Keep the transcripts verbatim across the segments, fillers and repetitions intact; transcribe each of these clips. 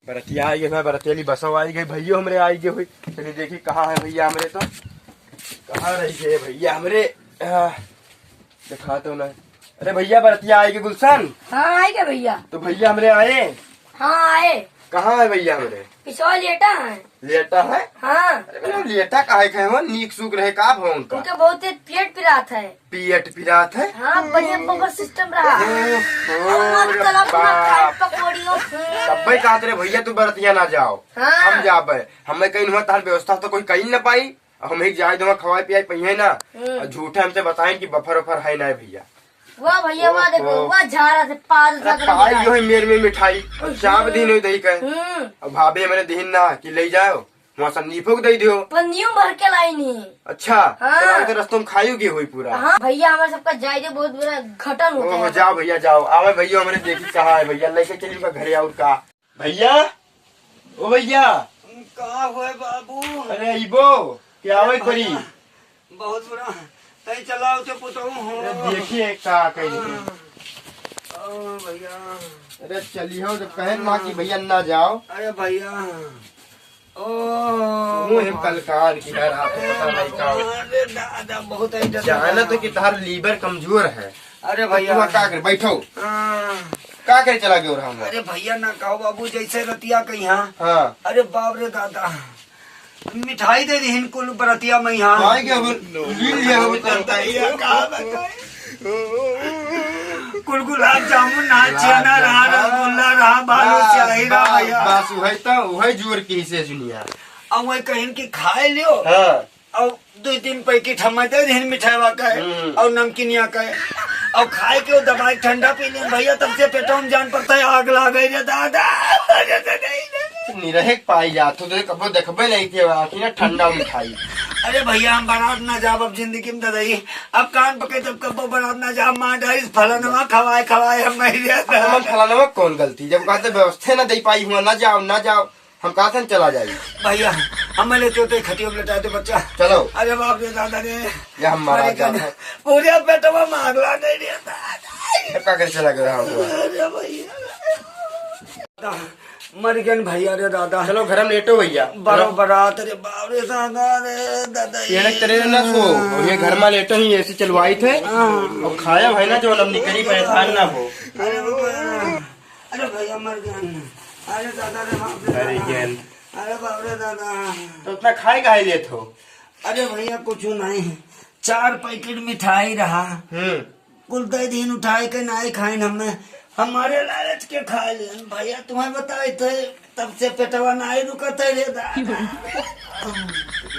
बरतिया आई गई, मैं बरतिया ली बसो आई गई, भइयो हमरे आई गए हुई। चलिए देखी कहाँ है भइया हमरे, तो कहाँ रहि गए भइया हमरे? आ, देखा तो ना। अरे भइया, बरतिया आई गए गुलशन। हाँ, आई गए भइया। तो भइया हमरे आए। हाँ, आए। कहाँ है भइया हमरे? पिछवा लेटा है। लेटा है? हाँ। अरे भइया, लेटा काहे के हो? नीक सूक रहे का भवन का? उनके बहुत तेज पेट पिरात है। पेट पिरात है? हाँ, बढ़िया बफर सिस्टम रहा। ओहो, और मस्त रे तलब में बाप। खाए पकौड़ियों से। तब्बे कहत रहे भइया, तू बरतिया ना जाओ। हाँ। हम जाबे। हमें कहीं हुआ तार व्यवस्था तो कोई कहीं ना पाई। अब हम एक जाए दो खवाए पियाए पहिए ना। हम्म। और झूठे हमसे बताएं कि बफर वफर है ना भइया। वाह भइया, वाह, देखो, ओहो। वाह, झारा से पार अरे, लग रहा पाई है। यो है मेर में मिठाई। अब चाप दिन हो दही का। हम्म। अब भाभी हमरे दिहिन ना कि ले जाओ, वहाँ संदीपो को दे दियो। पन्नियों भर के लाई नहीं। अच्छा, हाँ। तो रात के रस्तों में खायू की हुई पूरा? हाँ, भइया, हमारे सबका जाए दे, बहुत बुरा घटन होता ओहो, है। जाओ भइया, जाओ। आवे भइया, हमरे देखी कहाँ है भइया, लेके चली का घरे और का। भइया, ओ भइया। का होए बाबू? अरे, इबो, क्या आवे अरे परी? भइया, बहुत बुरा। तई चलाओ तो पुतहु हो। अरे, देखिए का कही। हाँ। ओ भइया। अरे, चलियो, जब कहे ना कि भइया ना जाओ। अरे भइया। ओ। मुँह कलकार की है, रात को पता नहीं का हो। अरे दादा, बहुत है दादा। जाना तो कि तार लीवर कमजोर है। अरे भइया। तू का करे, बैठो। हाँ। का करे चला गयो रहा हम? अरे भइया ना कहो बाबू, जैसे रतिया कहीं हाँ। हाँ। अरे बाप रे दादा, मिठाई दे दिहिन कुल बरतिया में यहाँ। आए के अब लील लिया हो चलता है। भइया का बताई? कुल गुलाब जामुन ना, गुलाब छेना रहा, जामुन। रसगुल्ला रहा, बालू बस, स्याही रहा बस, भइया। बस वही तो, वही जोर की से सुनिया। अब वही कहिन कि खाए लियो। हाँ। अब दो तीन पैकेट हमें दे दिहिन मिठाइवा का है, हम्म। और नमकीनिया का है। और खाए के वो दवाई ठंडा पी लेन भइया, तब से पेटवा में जान पड़ता है, आग लाग गई रे दादा। निरहे के पाई जात हो, तो कबो देखबे नहीं के आखिर ना ठंडा मिठाई। अरे भइया, हम बारात ना जाब अब जिंदगी में दादा, अब कान पकड़े तब कबो बारात ना जाब, मार डाइस फलानवा खवाए खवाए हम नहीं रहता। हम फलानवा कौन गलती, जब कहते व्यवस्था ना दे पाई हुआ, ना जाओ, ना जाओ। हम कहा था चला जाई। भइया, हमें ले चलते खटियो में लेटा दे बच्चा। चलो। अरे बाप रे दादा रे। ये हम मारा मर गया जाता। पूरे पेटवा में आग लाग गई रे दादा। ये का कैसे लग रहा हुआ? अरे भइया। मर गए भइया रे दादा। चलो घर में लेटो भइया। बरो चलो। बरात रे बाप रे दादा रे दादा। ये ना तेरे ना सो, और ये घर में लेटो ही एसी चलवाई थे। हाँ। और खाया भाई ना जो हम निकली परेशान ना हो। अरे बाबा। अरे भइया मर गए। अरे दादा रे बाप रे मर दादा। गए। अरे बाप रे दादा। तो उतना खाए काहे लेत हो? अरे भइया कुछ नहीं, चार पैकेट मिठाई रहा। हम्म। कुल दे दिन उठाए के नाई खाइन हमें, हमारे लालच के खा लेन। भइया तुम्हें बताए थे तब से पेटवा नाई रुकत है रे दादा।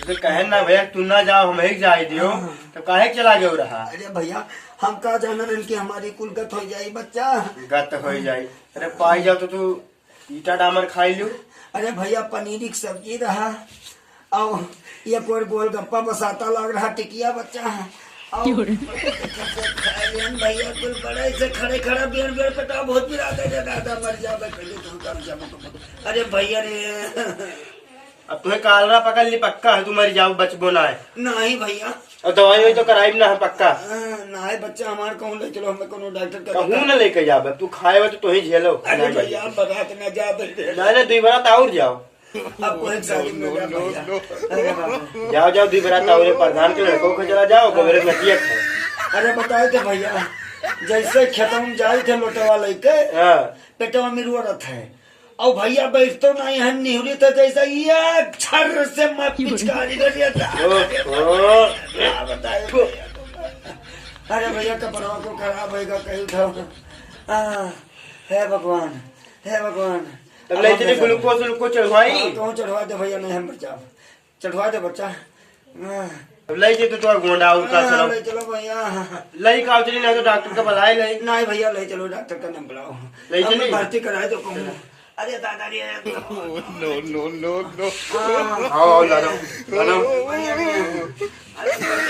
तो कहे ना भइया तू ना जाओ, हम ही जाए दियो, हाँ। तो काहे के चला गयो रहा? अरे भइया हम का जानन कि हमारी कुल गत हो जाई बच्चा। गत हो जाई। अरे पाई जाओ तो तू ईटा डामर खाई लू। अरे भइया पनीरी की सब्जी रहा, और ये कोई गोलगप्पा बसाता लग रहा टिकिया बच्चा है। और क्यों रे? खाए लेन भइया कुल बड़े से खड़े खड़ा बियर बियर पेटा बहुत पिराते थे दादा मर जाबे पहले तो हम कर जाबे तो। अरे भइया रे। अब तुम्हें कालरा पकड़ ली, पक्का है, तू मर जाओ, बचबो ना है। नहीं भइया। और दवाई वही तो कराई ना है, पक्का। हाँ, ना है बच्चा हमार, कौन ले चलो, हमें कोनो डॉक्टर का कहूँ बता। ना लेके जाबे, तू खाए हो तो तू ही झेलो। अरे नहीं भइया, बच्चा। हम बारात ना जाबे। नहीं, नहीं, दुई बारात और जाओ। अब कोई शादी में जा भइया। अरे बाबा। जाओ, जाओ, दुई बारात और प्रधान के लड़कों को चला जाओ, गोबरे नदिया खाओ। अरे बताए थे भइया, जैसे खेतों में जाए थे लोटवा लेके, हाँ। पेटवा में रोवत है। और भइया बैठतो नहीं है, निहुरी तो जैसे ये छर से मैं पिचकारी कर दिया था। ओहो। क्या बताए भइया तुम? अरे भइया, कपड़वा को खराब होएगा, कहीं उठाओ। आ, हे भगवान, हे भगवान। तब ले चली ग्लूकोज उलूकोज चढ़वाई? हाँ, कहूँ चढ़वा दे भइया, नहीं हम बचाओ। चढ़वा दे बच्चा। हाँ। अब ले जे तो तोर गोंडा और का हाँ, चलो। ले चलो भइया। ले का चली, नहीं तो डॉक्टर का बुलाए ले। नहीं भइया, ले चलो डॉक्टर का ना बुलाओ। ले हमें चली। भर्ती कराए दो कहूँ। अरे दादा रे। No, no, no, no। हाँ। आओ, आओ, लालो, लालो। भइया रे। अरे दादा रे।